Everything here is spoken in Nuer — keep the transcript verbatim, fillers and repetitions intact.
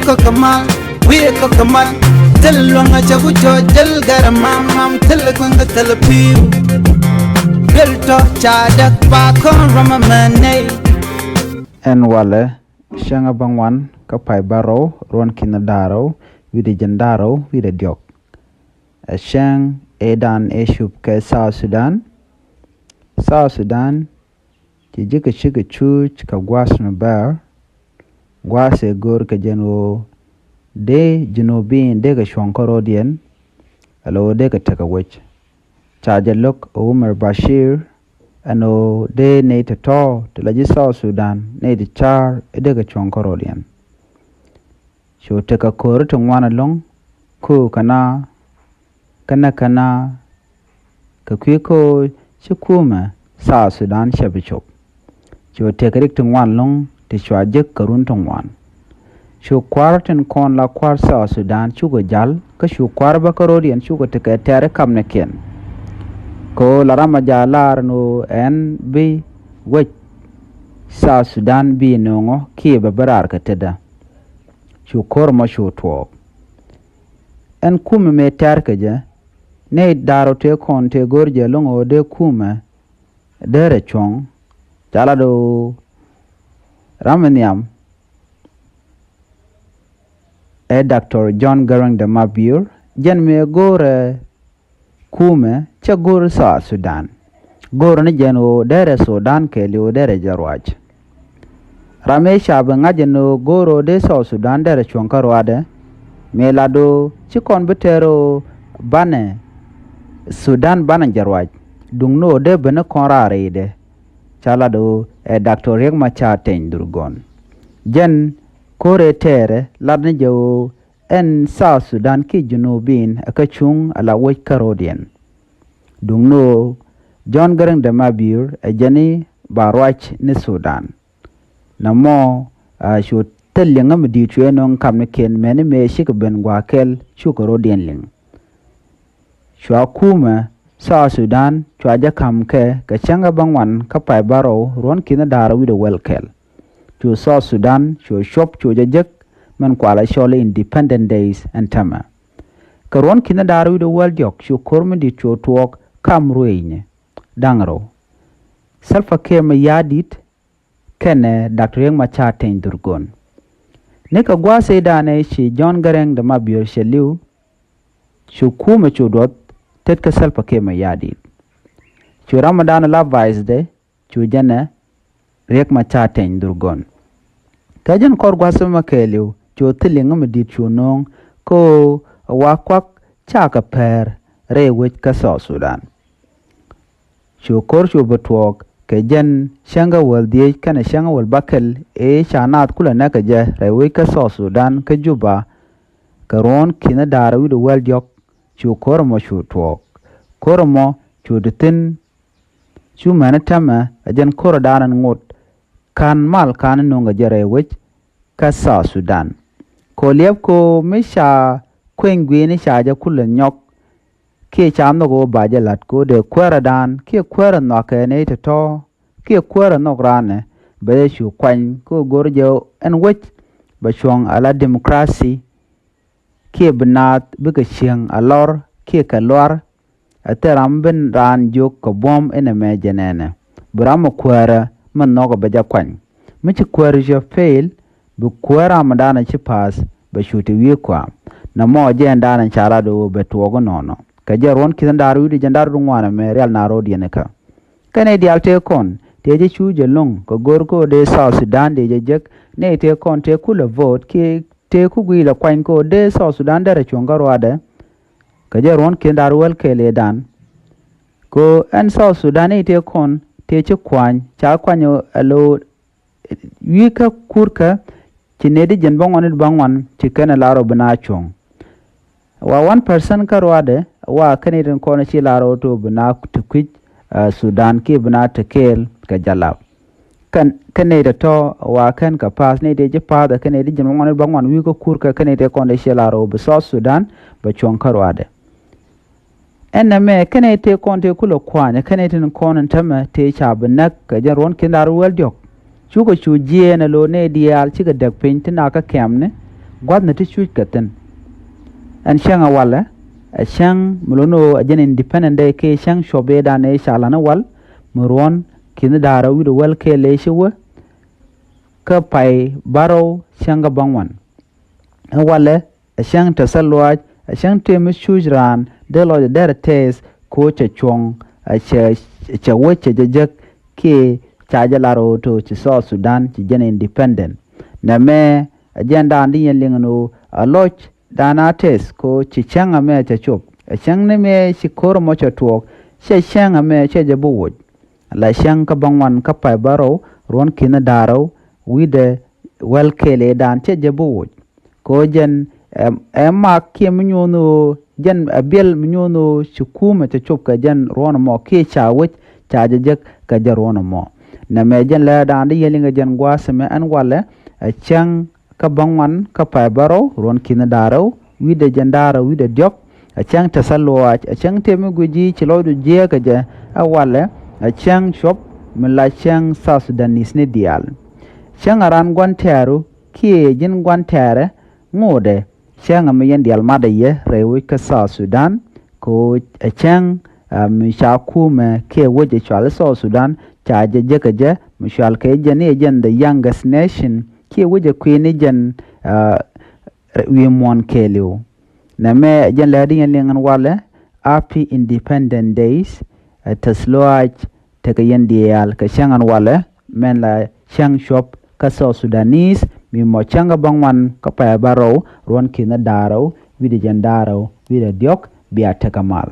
Kɔk kɛ mal, wi̱i̱ kɔk kɛ mal. Thil luäŋ a cɛ ku cɔ jäl gɛr mam mam, thil kueŋ kɛ thil pi̱i̱u. Duel tɔ ca däk ba kɔn rɔm a mɛ nɛy. Ɛn walɛ cäŋ a bä ŋuan kä pay bärɔw, ruɔ̱n ki̱n a da̱rɔw wi̱dɛ jiɛn da̱rɔw wi̱dɛ diɔ̱k. Ɛ cäŋ ëëdan ëë cup kɛ South Sudan. South Sudan ci ji̱ kɛ cikɛ cuuc kɛ gua̱a̱th mi bäär. Gua̱a̱th ëë go̱o̱r kɛ jɛn ɣöö dee Junubin dee kɛ cuɔ̱ŋ kä ro̱diɛn, ala ɣöö dee kɛ tekɛ wec. Ca jɛ lo̱k ɛ Umar Bashir ɛn ɣöö dee nɛy tɔ̱tɔ̱ ti la ji̱ South Sudan nɛy ti ca̱r i̱ dee kɛ cuɔ̱ŋ kä ro̱diɛn. Cu tekɛ ko̱ri ti ŋuan ɛlɔ̱ŋ, köök kɛna, kɛnɛ kɛna, kɛ kui̱ köök ci kumɛ South Sudan cɛ bi cop. Cu tekɛ rik ti ŋuan ɛlɔ̱ŋ ti cua jek kɛ run ti ŋuan. Cu kua̱r tin kɔn la kua̱r South Sudan cukɛ ja̱l, kä cu kua̱r bä kä ro̱diɛn cukɛ tekɛ tɛ̈ri kamnikiɛn. Kɛ ɣöö la ram a ja̱ lar ɛn ɣöö ɛn bi wec South Sudan bi nööŋɔ kiɛ bɛ bi raar kɛ tetdä. Cu ko̱r mɔ cu tuɔɔk. Ɛn kumɛ mëë tɛ̈r kɛ jɛ, nɛy da̱r ɔ tëë kɔn tëë go̱r jɛ lo̱ŋ ɣöö dee kumɛ derɛ cuɔ̱ŋ, ca lat ɣöö ram mi nhiam ɛ Doctor John Garang de Mabior, jɛn mëë go̱rɛ kumɛ cɛ go̱r South Sudan. Go̱r ni jɛn ɣöö derɛ Sudan kɛɛliw derɛ jɛ ruac. Ram ëë ca bi ŋa̱c ɛn ɣöö go̱r ɣöö dee South Sudan derɛ cuɔ̱ŋ kä ruaadɛ, mëë lat ɣöö ci kɔn bi tɛr ɣöö banɛ Sudan banɛ jɛ ruac, duŋni ɣöö dee ben ni kɔn raar rɛydɛ. Ca lat ɣöö ɛ Doctor Riek Machar Teny Dhurgon. Jɛn ko̱r ëë tɛɛrɛ lat ni jɛ ɣöö ɛn South Sudan kiɛ Junubin ɛ kä cuŋ ala wec kä ro̱diɛn. Duŋni ɣöö John Garang de Mabior ɛ jɛn i̱ ba ruac ni Sudan. Nɔmɔ a cu thil liŋä mi di̱i̱t cuɛ nöŋ kamnikiɛn, mɛni mëë cikɛ ben gua̱a̱th kɛl cukɛ ro̱diɛn liŋ. Cua kumɛ South Sudan cua jɛ ka̱m kɛ kɛ cäŋ kä bä ŋuan kä pay bärɔw ruɔ̱n ki̱n da̱r wi̱cdɛ wäl kɛl. Cu South Sudan cu cuɔp cu jɛ jek min kualɛ cɔl Independent Days ɛn täämɛ. Kɛ ruɔ̱n ki̱n da̱r wi̱cdɛ wäl diɔ̱k cu ko̱r mi di̱t cu tuɔɔk kam ruëëcni da̱ŋ rɛw. Salva Kiir Mayardit kɛnɛ Doctor Riek Machar Teny Dhurgon. Ni kɛ gua̱a̱th ëëdan ëë ci John Garang de Mabior cɛ li̱w, cu kumɛ cu duɔth tet kä Salva Kiir Mayardit. Cu ram mi dan la vice dɛ cu jɛn ɛ Riek Machar Teny Dhurgon. Kä jɛn kɔr gua̱a̱th mɛ kɛɛliw cu thil liŋä mi di̱t cu nööŋ kä ɣöö wa kuak cakɛ pɛr rɛy wec kä South Sudan. Cu ko̱r cu bi tuɔɔk kɛ jɛn cäŋ kä wäl dhieec kɛnɛ cäŋ kä wäl bäkɛl ëë ca naath kulɛ näk kɛ jɛ rɛy wec kä South Sudan kä Juba. Kɛ ruɔ̱n ki̱n da̱r wi̱cdɛ wäl diɔ̱k cu ko̱r ɛmɔ cu tuɔɔk. Ko̱r ɛmɔ cu di thi̱n cu mɛni täämɛ ɛ jɛn ko̱r ɛ da̱a̱n ɛn ŋot ka̱n mal ka̱n nöŋ kɛ jɛ rɛy wec kä South Sudan. Kɛ ɣöö liɛp kɛ ɣöö mi ca kueny gui̱i̱ni ca jɛ kulɛ nyɔk kiɛ ca nhɔk ɣöö ba jɛ la̱t kɛ ɣöö dee kuäärä da̱a̱n kiɛ kuäärä nhɔakɛ nɛy tɔ̱tɔ̱ kiɛ kuäärä nhɔk raanɛ bɛ jɛ cu kuany kɛ ɣöö go̱r jɛ ɛn wec bɛ cuɔ̱ŋ ala democracy kiɛ bi naath bikɛ cieŋ a lɔr kiɛ kɛ luar. Ɛ thil ram bi raan jiök kɛ buɔ̱m inɛ mɛ jɛ nɛnɛ bi ram mi kuäärä mi nhɔkɛ bɛ jɛ kuany. Mi ci kuäärä cɛ fail bi kuäär ram mi da̱a̱n ci pass bɛ cu ti wi̱i̱ kua. Nɔmɔ jɛ ɛn da̱a̱n ca lat ɣöö bɛ tuɔɔk inɔnɔ kɛ jɛ ruɔ̱n ki̱n da̱r wi̱cdɛ jɛn da̱r wi̱cdɛ ŋuan ɛmɛ rial na ro̱diɛn ikä. Kɛnɛ diaal tëë kɔn tëë jɛ cu jɛ lo̱ŋ kɛ go̱r kä ɣöö dee South Sudan dee jɛ jek nɛy tëë kɔn tëë kulɛ vote kiɛ tëë ku gui̱i̱lɛ kuany kɛ ɣöö dee South Sudan derɛ cuɔ̱ŋ kä ruaadɛ. Kɛ jɛ ruɔ̱n ki̱n da̱r wäl kɛɛl ëëdan kɛ ɣöö ɛn South Sudan nɛy tëë kɔn tëë ci kuany ca kuany ɛ lo̱o̱ wi̱i̱ kä kurkä ci nɛy di jiɛn bäŋuan wi̱cdɛ bäŋuan ci kɛn ɛ lar ɔ bi na cuɔ̱ŋ. Wa one percent kä ruaadɛ wa kɛn itin kɔn ci lar ɔ to bi na ti kui̱c Sudan kiɛ bi na ti kɛɛl kɛ jalap. Kɛn kɛn nɛy tɔ̱tɔ̱ wa kɛn kɛ path nɛy tëë ci path ɛ kɛn nɛy di jiɛn bäŋuan wi̱cdɛ bäŋuan wi̱i̱ kä kurkä kɛn nɛy tëë kɔn ci lar ɔ bi South Sudan bɛ cuɔ̱ŋ kä ruaadɛ. Ɛn nɛmɛ kɛnɛ tëë kɔn tëë kulɛ kua̱a̱ny kɛnɛ tin kɔn in tämɛ tëë ca bi näk kɛ jɛn ruɔ̱n ki̱n da̱r wäl diɔ̱k. Cukɛ cu jiɛɛn ɛ lo̱o̱ nɛy diaal cikɛ däk piny ti nakä kɛmni. gua̱thni ti cuc kɛ thi̱n. Ɛn cäŋ ɛ walɛ, ɛ cäŋ mi lo̱n ɣöö ɛ jɛn Independent Day kiɛ cäŋ cuɔp ëëdan ëë ca la̱t ni wal, mi ruɔ̱n ki̱ni da̱ŋ rɛw wi̱cdɛ wäl kɛɛl ëë ci wä, kä pay bärɔw cäŋ kä bäŋuan. Ɛ walɛ, ɛ cäŋ te thil lɔaac, ɛ cäŋ tëë mi cuc raan dee lɔc ɛ derɛ tɛth kɛ ɣöö cɛ cuɔ̱ŋ, ɛ cɛ, cɛ wec cɛ jɛ jek kiɛ ca jɛ lar ɣöö to̱ ci South Sudan ci jɛn independent. Nɛmɛ ɛ jɛn da̱a̱n di yɛn liŋ ɛn ɣöö ɛ lɔc da̱a̱n a tɛth kɛ ɣöö ci cäŋ ɛmɛ cɛ cop. Ɛ cäŋ ni mëë ci ko̱r ɛmɔ cɛ tuɔɔk, cɛ cäŋ ɛmɛ cɛ jɛ bi woc. La cäŋ kä bäŋuan kä pay bärɔw ruɔ̱n ki̱ni da̱ŋ rɛw wi̱cdɛ wäl kɛɛl ëëdan cɛ jɛ bi woc. Kɛ ɣöö jɛn ɛ, ɛ mak kiɛ mi nyuɔ̱n ɣöö jɛn ɛ biɛl mi nyuɔ̱n ɣöö ci kumɛ cɛ cop kɛ jɛn ruɔ̱n ɛmɔ kiɛ ca wec ca jɛ jek kɛ jɛn ruɔ̱n ɛmɔ. Nɛmɛ jɛn lɛ da̱a̱n di yɛn liŋ kɛ jɛn gua̱a̱th ɛmɛ ɛn walɛ, ɛ cäŋ kä bäŋuan kä pay bärɔw ruɔ̱n ki̱ni da̱ŋ rɛw wi̱cdɛ jɛn da̱ŋ rɛw wi̱cdɛ diɔ̱k. Ɛ cäŋ te thil lɔaac, ɛ cäŋ tëë mi guic ji̱ ci lɔcdu jiääk kɛ jɛ, ɛ walɛ, ɛ cäŋ cuɔp mi la cäŋ South Sudanese ni diaal. Cäŋ ɛ raan gua̱n tɛ̈ru kiɛ ji̱n gua̱n tɛ̈rɛ ŋotdɛ, cäŋ ɛmɛ yɛn diaal matdɛ yɛ rɛy wec kä South Sudan, kɛ ɣöö ɛ cäŋ, ɛ, mi ca kumɛ kiɛ wec ɛ cɔal i̱ South Sudan ca jɛ jek kɛ jɛ, mi cɔal kɛ jɛn i̱ ɛ jɛn the youngest nation kiɛ wec ɛ kui̱n i̱ jɛn, ɛ, wi̱i̱ muɔ̱ɔ̱n kɛɛliw. Nɛmɛ ɛ jɛn lɛ di yɛn liŋ ɛn walɛ, Happy Independent Days, ɛ tɛth lɔaac tekɛ yɛn diaal kɛ cäŋ ɛn walɛ, mɛn la cäŋ cuɔp kä South Sudanese, mi mɔ cäŋ kä bäŋuan kä pay bärɔw ruɔ̱n ki̱ni da̱ŋ rɛw wi̱cdɛ jɛn da̱ŋ rɛw wi̱cdɛ diɔ̱k. Bia tekɛ mal.